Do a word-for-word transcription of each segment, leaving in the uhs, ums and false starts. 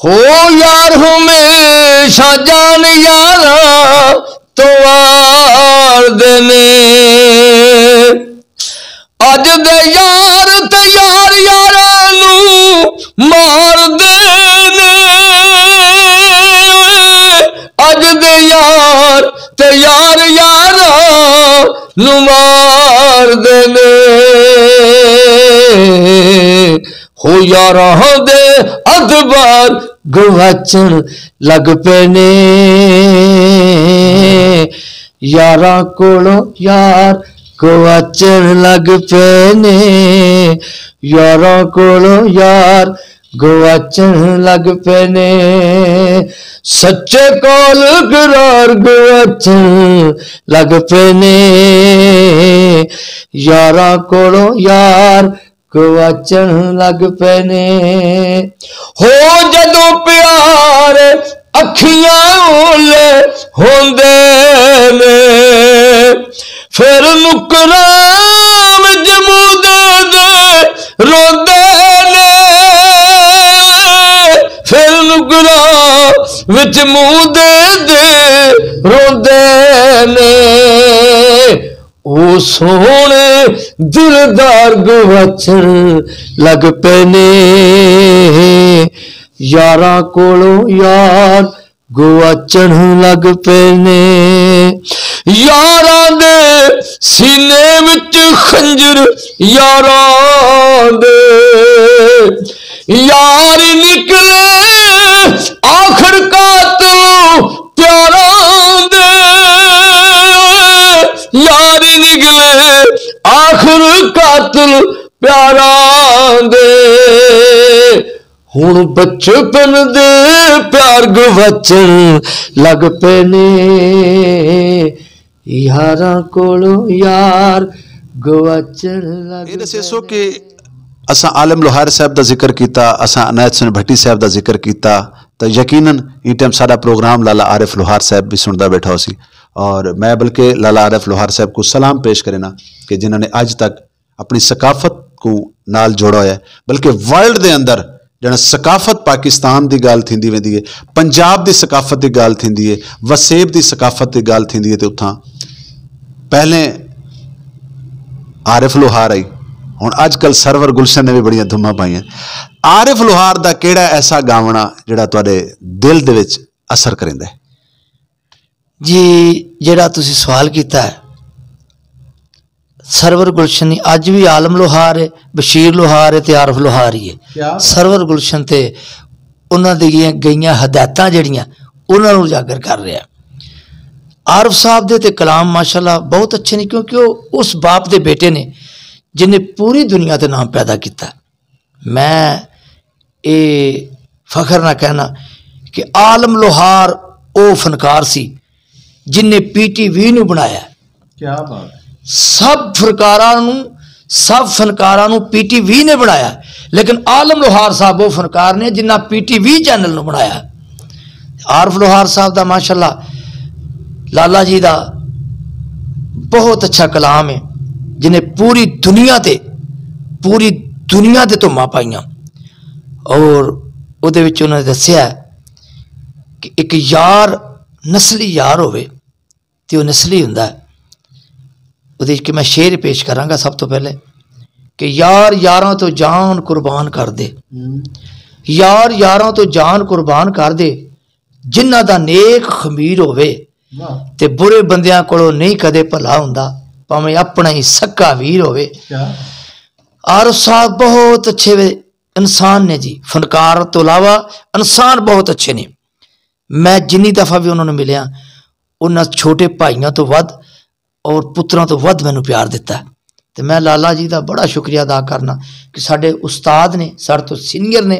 او یار ہمیشہ جان یاراں توں واردے نے۔ اڄ دے یار تے یار یاراں نوں ماردے نے۔ اڄ دے یار تے یار یاراں نوں ماردے نے۔ ہو یاراں دے ادبار گواچݨ لڳ پئے نے۔ یاراں کولوں یار گواچݨ لڳ پئے نے۔ یاراں کولوں یار گواچݨ لڳ پئے نے۔ سچے کول قرار گواچݨ لڳ پئے نے۔ یاراں کولوں یار گواچݨ لڳ پئے نے۔ ہو جدوں پیار اکھیاں اولے ہوندے نے، پھر نکراں وچ منہ دے دے روندے نے، پھر نکراں وچ منہ دے دے روندے نے۔ او سوہݨے دلدار گواچݨ لڳ پئے نے۔ یاراں کولوں یار گواچݨ لڳ پئے نے۔ یاراں دے سینے وچ خنجر یاراں دے، یار نکلے آخر قاتل پیاراں دے۔ یار نکلے آخر قاتل پیاراں دے۔ ہݨ بچپن دے پیار گواچݨ لڳ پئے نے۔ یاراں کولوں یار گواچݨ لڳ اے ݙسیسو پئے کہ نے۔ اساں عالم لوہار صاحب دا ذکر کیتا، اساں عنایت حسین بھٹی صاحب دا ذکر کیتا، تاں یقیناً ایں ٹائم ساݙا پروگرام لالا عارف لوہار صاحب وی سݨدا ٻیٹھا ہوسی۔ اور میں بلکہ لالا عارف لوہار صاحب کوں سلام پیش کرینا کہ جنہاں نے اڄ تک اپݨی ثقافت کوں نال جوڑا ہویا ہے، بلکہ ورلڈ دے اندر جݙاں ثقافت پاکستان دی ڳالھ تھیندی ویندی ہے، پنجاب دی ثقافت دی ڳالھ تھیندی ہے، وسیب دی ثقافت دی ڳالھ تھیندی ہے، تے اتھاں پہلے عارف لوہار آئی، ہݨ اڄ کل سرور گلشن نے وی بڑیاں دھماں پائیاں۔ عارف لوہار دا کیڑھا ایسا ڳاوݨا جیڑھا تہاݙے دل دے وچ اثر کریندا ہے؟ جی، جیڑھا تسی سوال کیتا ہے، سرور گلشن اڄ وی عالم لوہار ہے، بشیر لوہار ہے تے عارف لوہار ہی ہے۔ کیا؟ سرور گلشن تے انہاں دی ڳئیاں ہدایتاں جیڑھیاں، انہاں نوں اجاگر کر رہیا ہے۔ عارف صاحب دے تے کلام ماشاءاللہ بہت اچھے نے، کیونکہ او اس باپ دے بیٹے نے جن نے پوری دنیا تے نام پیدا کیتا۔ میں اے فخر نہ کہنا کہ عالم لوہار او فنکار سی جن نے پی ٹی وی نوں بݨایا۔ کیا بات ہے۔ سب فنکاراں نوں، سب فنکاراں نوں پی ٹی وی نے بݨایا، لیکن عالم لوہار صاحب او فنکار نے جنہاں پی ٹی وی چینل نوں بݨایا۔ عارف لوہار صاحب دا ماشاءاللہ لالا جی دا بہت اچھا کلام ہے، جنہیں پوری دنیا تے، پوری دنیا تے دھماں پائیاں۔ اور اودے وچ انہاں نے دسیا ہے کہ ایک یار نسلی یار ہووے تے او نسلی ہوندا ہے۔ اودے وچ کہ میں شعر پیش کراں گا سب توں پہلے کہ یار یاراں توں جان قربان کر دے، ہوں۔ یار یاراں توں جان قربان کر دے، جنہاں دا نیک خمیر ہووے، واہ۔ تے برے بندیاں کولوں نہیں کدے بھلا ہوندا، پاویں اپݨا ہی سکا ویر ہووے۔ کیا؟ عارف صاحب بہت اچھے وے انسان نے جی، فنکار تو علاوہ انسان بہت اچھے نے۔ میں جنی دفعہ وی انہاں نوں ملیاں، انہاں چھوٹے بھائیاں توں ودھ اور پتراں توں ودھ مینوں پیار ݙتا۔ تے میں لالا جی دا بڑا شکریہ ادا کرنا کہ ساݙے استاد نے، ساݙے توں سینئر نے،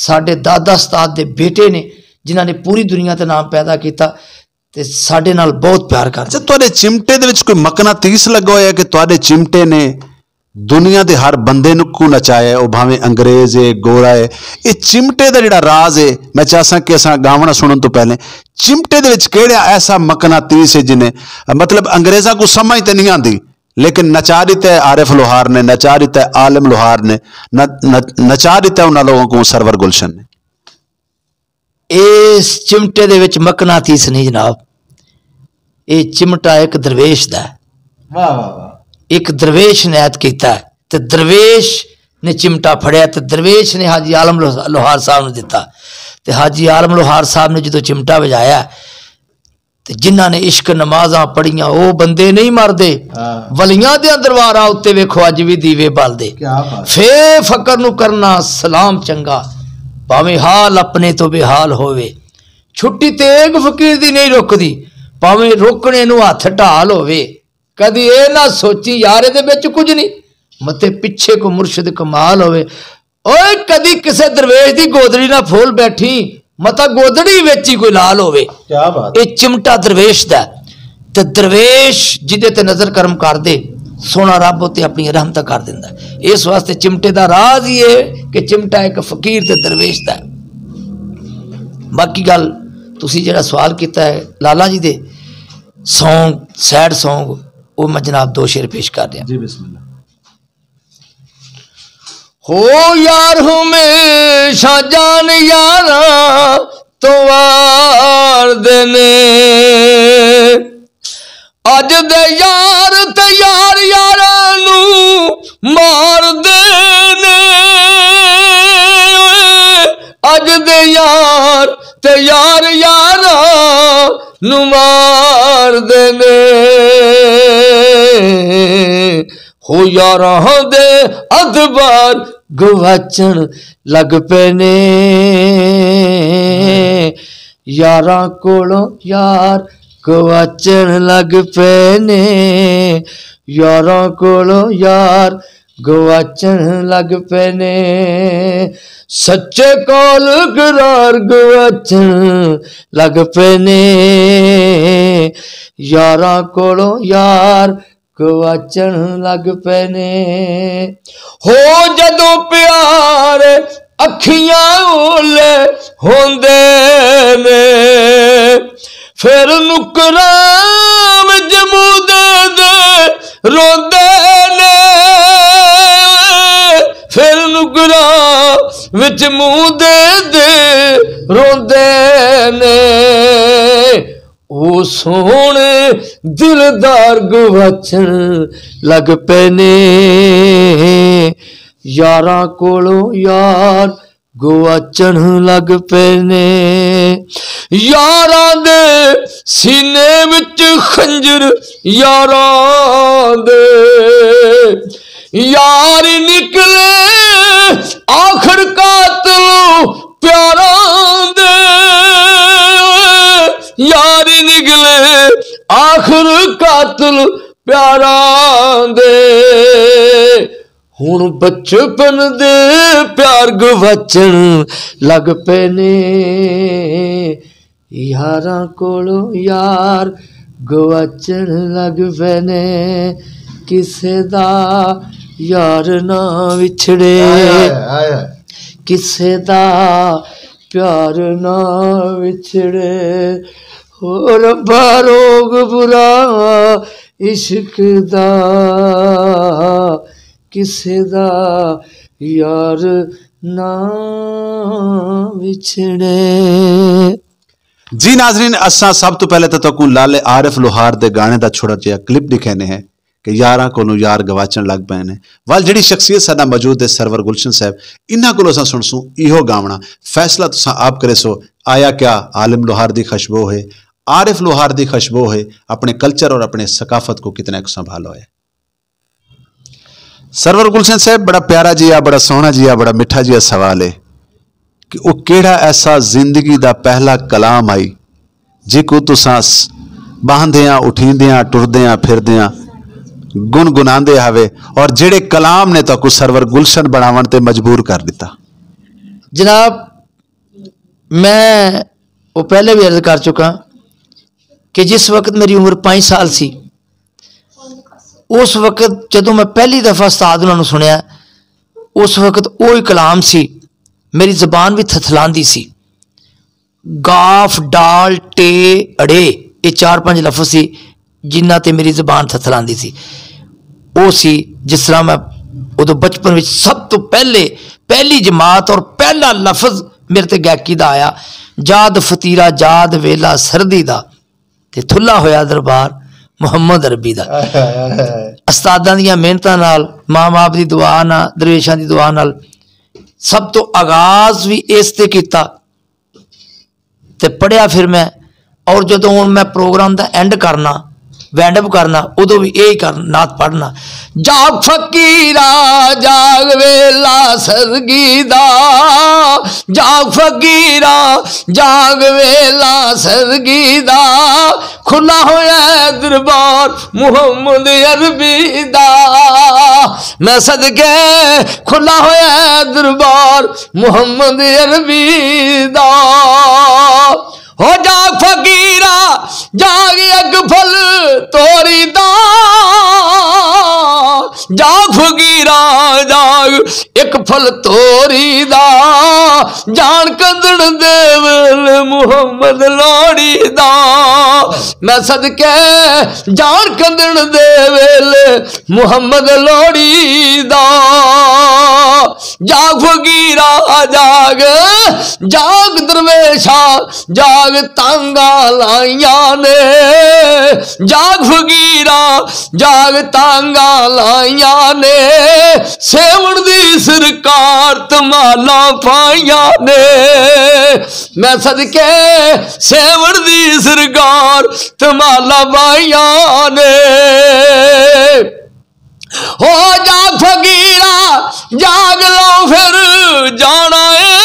ساݙے دادا استاد دے بیٹے نے، جنہاں نے پوری دنیا تے نام پیدا کیتا تے ساݙے نال بہت پیار کر۔ اچھا، تہاݙے چمٹے دے وچ کوئی مقناطیس لڳا ہویا کہ تہاݙے چمٹے نے دنیا دے ہر بندے نوں کوں نچایا ہے، او بھاویں انگریز ہے، گورا ہے۔ اے چمٹے دا جیڑھا راز ہے، میں چاہساں کہ اساں ڳاوݨا سݨݨ توں پہلے چمٹے دے وچ کیڑھا ایسا مقناطیس ہے جنہیں، مطلب، انگریزاں کوں سمجھ تے نہیں آندی، لیکن نچا ݙتا ہے عارف لوہار نے، نچا ݙتا ہے عالم لوہار نے، ن-، ن-، نچا ݙتا ہے انہاں لوگوں کوں سرور گلشن نے۔ اس چمٹے دے وچ مقناطیس نہیں جناب، اے چمٹا ایک درویش دا ہے۔ واہ واہ واہ۔ ایک درویش نے عطا کیتا ہے، تے درویش نے چمٹا پھڑیا تے درویش نے حاجی عالم لوہ-، لوہار صاحب نوں دتا۔ تے حاجی عالم لوہار صاحب نے جدوں چمٹا وجایا تے جنہاں نے عشق نمازاں پڑھیاں، او بندے نہیں مردے۔ ہاں۔ ولیاں دیاں درواراں اتے ویکھو، اج وی دیوے بلدے۔ کیا بات۔ فے فقر نوں کرنا سلام چنگا، بھاویں حال اپنے تو بے حال ہووے۔ چھٹی تیغ فقیر دی نہیں رکدی، بھاویں روکنے نوں ہتھ ڈھال ہووے۔ کدی اے نہ سوچی یار، اے دے وچ کجھ نہیں، متے پچھے کو مرشد کمال ہووے۔ اوئے، کدی کسے درویش دی گودڑی نہ پھول بیٹھی، متا گودڑی وچ ہی کوئی لال ہووے۔ کیا بات۔ اے چمٹا درویش دا ہے۔ تے درویش جدے تے نظر کرم کر دے، سونا رب اتے اپنی رحمتاں کر دیندا ہے۔ اس واسطے چمٹے دا راز ہی ہے کہ چمٹا ایک فقیر تے درویش دا ہے۔ باقی گل تسی جڑا سوال کیتا ہے لالا جی دے سانگ، سیڈ سانگ، او میں جناب دو شعر پیش کر دیاں۔ جی، بسم اللہ۔ ہو یار ہمیشہ جان یاراں تو وار دے نے، اج دے یار تے یار یاراں نوں مار دے نے، اج دے یار تے یار یاراں نوں مار دے نے۔ ہو یاراں دے ادبار گواچݨ لڳ پئے نے، یاراں کولوں یار گواچݨ لڳ پئے نے، یاراں کولوں یار گواچݨ لڳ پئے نے، سچے کول قرار گواچݨ لڳ پئے نے، یاراں کولوں یار گواچݨ لڳ پئے نے۔ ہو جدوں پیار اکھیاں اولے ہوندے نے، پھر نکراں وچ منہ دے دے روندے نے، پھر نکراں وچ منہ دے دے روندے نے۔ او سوہݨے دلدار گواچݨ لڳ پئے نے، یاراں کولوں یار گواچݨ لڳ پئے نے۔ یاراں دے سینے وچ خنجر یاراں دے، یار نکلے آخر قاتل پیاراں دے، یار نکلے آخر قاتل پیاراں دے۔ ہݨ بچپن دے پیار گواچݨ لڳ پئے نے، یاراں کولوں یار گواچݨ لڳ پئے نے۔ کسے دا یار نہ وچھڑے، ہائے ہائے، ہائے ہائے۔ کسے دا پیار نہ وچھڑے۔ ہو ربا روگ برا عشق دا، کسے دا یار نہ وچھڑے۔ جی ناظرین، اساں سب توں پہلے تاں تہاکوں لالے عارف لوہار دے گانے دا چھوڑا جہا کلپ ݙکھیندے ہیں کہ یاراں کولوں یار گواچݨ لڳ پئے نے۔ ول جیڑھی شخصیت ساݙا موجود ہے سرور گلشن صاحب، انہاں کولوں اساں سݨسوں ایہو گاوݨا۔ فیصلہ تساں آپ کریسو، آیا کیا عالم لوہار دی خوشبو ہے، عارف لوہار دی خوشبو ہے، اپݨے کلچر اور اپݨے ثقافت کوں کتنا کوں سنبھالو ہے۔ سرور گلشن صاحب، بڑا پیارا جیا، بڑا سوہݨا جیا، بڑا مٹھا جیا سوال ہے کہ او کیڑھا ایسا زندگی دا پہلا کلام ہئی جیکوں تساں س-، ٻاہندیاں، اٹھیندیاں، ٹردیاں، پھردیاں گنگناندے ہاوے اور جیڑھے کلام نے تہاکوں سرور گلشن بݨاوݨ تے مجبور کر ݙتا؟ جناب، میں او پہلے وی عرض کر چکا کہ جس وقت میری عمر پنج سال سی، اس وقت جدوں میں پہلی دفعہ استاد انہاں نوں سنیا، اس وقت اوہی کلام سی، میری زبان وی تھتھلاندی سی۔ گاف، ڈال، ٹے، اڑے، اے چار پنج لفظ سی جنہاں تے میری زبان تھتھلاندی سی۔ او سی جس طرح میں ادوں بچپن وچ سب توں پہلے، پہلی جماعت اور پہلا لفظ میرے تے گائیکی دا آیا، جاد فطیرہ جاد ویلا سردی دا، تے تھلا ہویا دربار محمد عربی دا۔ استاداں دیاں محنتاں نال، ماں باپ دی دعا نال، درویشاں دی دعا نال سب تو آغاز وی اس تے کیتا تے پڑھیا پھر میں۔ اور جدوں ہن میں پروگرام دا اینڈ کرنا، وینڈ اپ کرنا، ادوں وی یہی کر نعت پڑھنا۔ جاگ فقیرا جاگ ویلا سرگی دا، جاگ فقیرا جاگ ویلا سرگی دا، کھلا ہویا ہے دربار محمد عربی دا۔ میں صدقے، کھلا ہویا ہے دربار محمد عربی دا۔ ہو جاگ فقیرا جاگ اک پھل توری دا، جاگ فقیرا جاگ اک پھل توری دا، جان کندڑ دے ویل محمد لوڑی دا۔ میں صدقے، جان کندڑ دے ویل محمد لوڑی دا۔ جاگ فقیرا جاگ، جاگ درویشا جاگ، تانگا لائیاں نے۔ جاگ فقیرا جاگ، تانگا لائیاں نے، سیوݨ دی سرکار تمالاں پائیاں نے۔ میں صدقے، سیوݨ دی سرکار تمالاں پائیاں نے۔ ہو جاگ فقیرا، جاگ لو پھر جانا ہے۔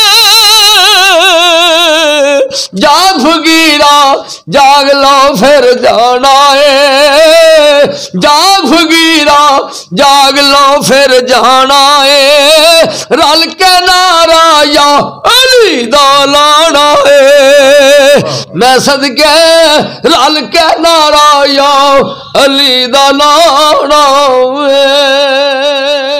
جاگ فقیرا، جاگ لو پھر جانا ہے۔ جاگ فقیرا، جاگ لو پھر جانا ہے۔ رل کے نعرہ یا علی دا لانا ہے۔ میں صدقے، رل کے نعرہ یا علی دا لانا ہے۔